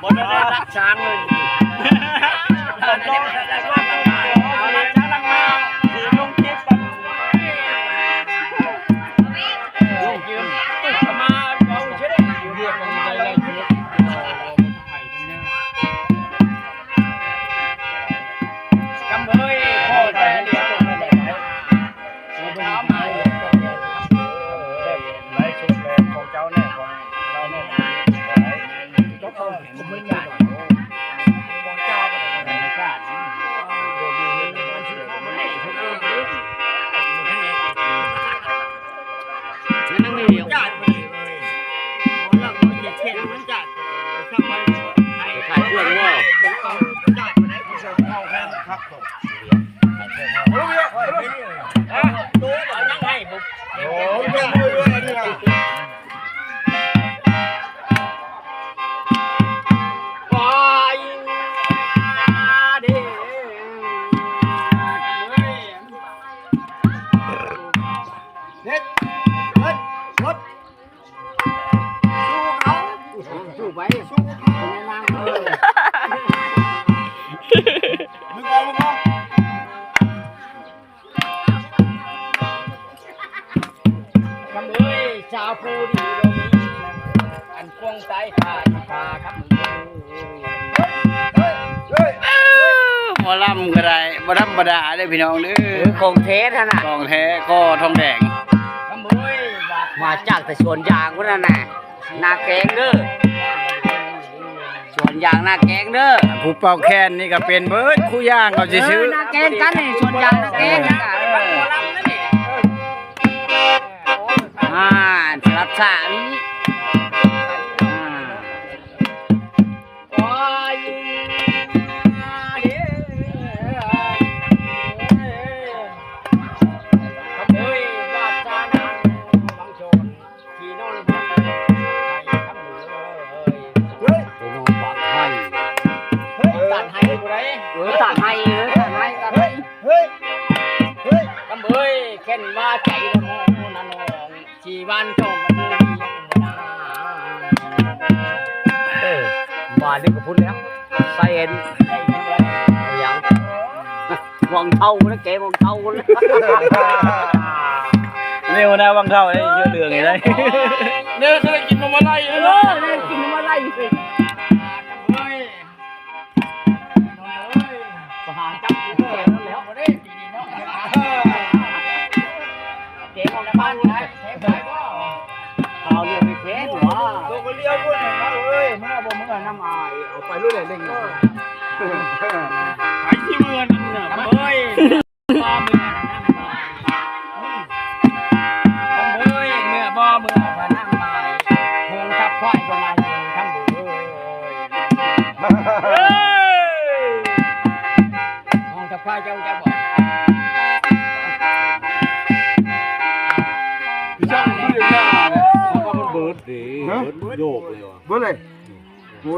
ບໍ່ໄດ້ລັກຊ້າງເລີຍ ບໍ່ໄດ້ລັກຊ້າງ ລັກມ້າ ຊິລົງຄລິບ ລົງຄລິບ ມາເວົ້າເສຍເດ້ ວຽກມັນໄດ້ຫຼາຍຈຸດ ກຳເອີຍ ພໍແຕ່ດຽວ ໄລຟ໌ສົດແລ້ວຂອງເຈົ້າແດ່ ຂອງເຮົາແດ່ ເຮັດ ເຮັດ ເຮັດ ສູ້ເຂົາ ສູ້ໄປ ສູ້ເຂົາ ນາງເອີຍ ມຶງເອົາ ມຶງເອົາ ຄຳເອີຍ ຊາວຜູ້ດີບໍ່ມີ ອັນຄວງໃຕ້ຂ້າ ຂ້າຄຳເອີຍ ເອີ ໝໍລຳກໍໄດ້ ບໍ່ທຳມະດາເດີ້ພີ່ນ້ອງເດີ້ ຂອງແທ້ຫັ້ນນະ ຂອງແທ້ ກໍທອງແດງ ຄຳເອີຍ ມາຈາກແຕ່ສວນຢາງພຸ້ນນະ ນາແກງເດີ້ ສວນຢາງນາແກງເດີ້ ຜູ້ເປົ່າແຄນນີ້ກໍເປັນເບິດຄູ່ຢ່າງ ເອົາຊື່ໆ ເອີ ນາແກງກັນນີ້ ສວນຢາງນາແກງ ເອີ ອ່າ ສະຫຼັບສະນີ້ ອ່າ ໂອ້ຍ ເອີຍ ວາດສະໜາ ບັງຊົນ ທີ່ນອນ ເຮີ້ຍ ໄປນອນປາກໄຮ່ ເຮີ້ຍ ຕັດໄຮ່ຜູ້ໃດ ເອີ ຕັດໄຮ່ ເອີ ຕັດໄຮ່ ຕັດໄຮ່ ເຮີ້ຍ ເຮີ້ຍ ຄຳເອີຍ ແຄ້ນວ່າໃຈລະມອງນັ້ນນ້ອງ ທີ່ບ້ານເຈົ້າມັນບໍ່ມີຫຍັງນາ ເອີ ບ້ານນີ້ກໍພຸ້ນແລ້ວ ໃສ່ອັນ ໃສ່ຫຍັງ ຫວັງເທົານະ ແກຫວັງເທົານະ ເນວນາຫວັງເທົາໄດ້ເສື້ອເຫຼືອງນີ້ໄດ້ ເນີ ເຄີຍກິນໜໍ່ໄມ້ໄລ່ເລີຍ ເອີ ໄດ້ກິນໜໍ່ໄມ້ໄລ່ເລີຍ ເອີຍ ໄປຫາຈັບແກງນັ້ນແລ້ວ ບໍ່ໄດ້ປີນີ້ເນາະ ແກງອອກຈາກບ້ານໄດ້ ແກງໄດ້ບໍ່ ເອົາເລື່ອງໃຫ້ແກງຫວາ ໂຕກໍລ້ຽວພຸ້ນນະເອີຍ ເມືອບໍ່ເມືອນຳອ້າຍ ເອົາໄປໂລດແຫຼະເລັ່ງ ໄປທີ່ເມືອນະເອີຍ ບໍ່ເມືອນຳອ້າຍ ຄຳເອີຍ ເມືອບໍ່ເມືອນຳອ້າຍ ໂຮງຈັບຄວາຍບໍ່ນາຍ ຄຳເອີຍ ເອີຍ ໂຮງຈັບຄວາຍເຈົ້າ ເຈົ້າບໍ່ ພີ່ຊ່າງຄືຢ່າງນັ້ນ ເພາະວ່າມັນເບີດເດ້ ເບີດໂຍກເລີຍວ່າ ເບີດເລີຍ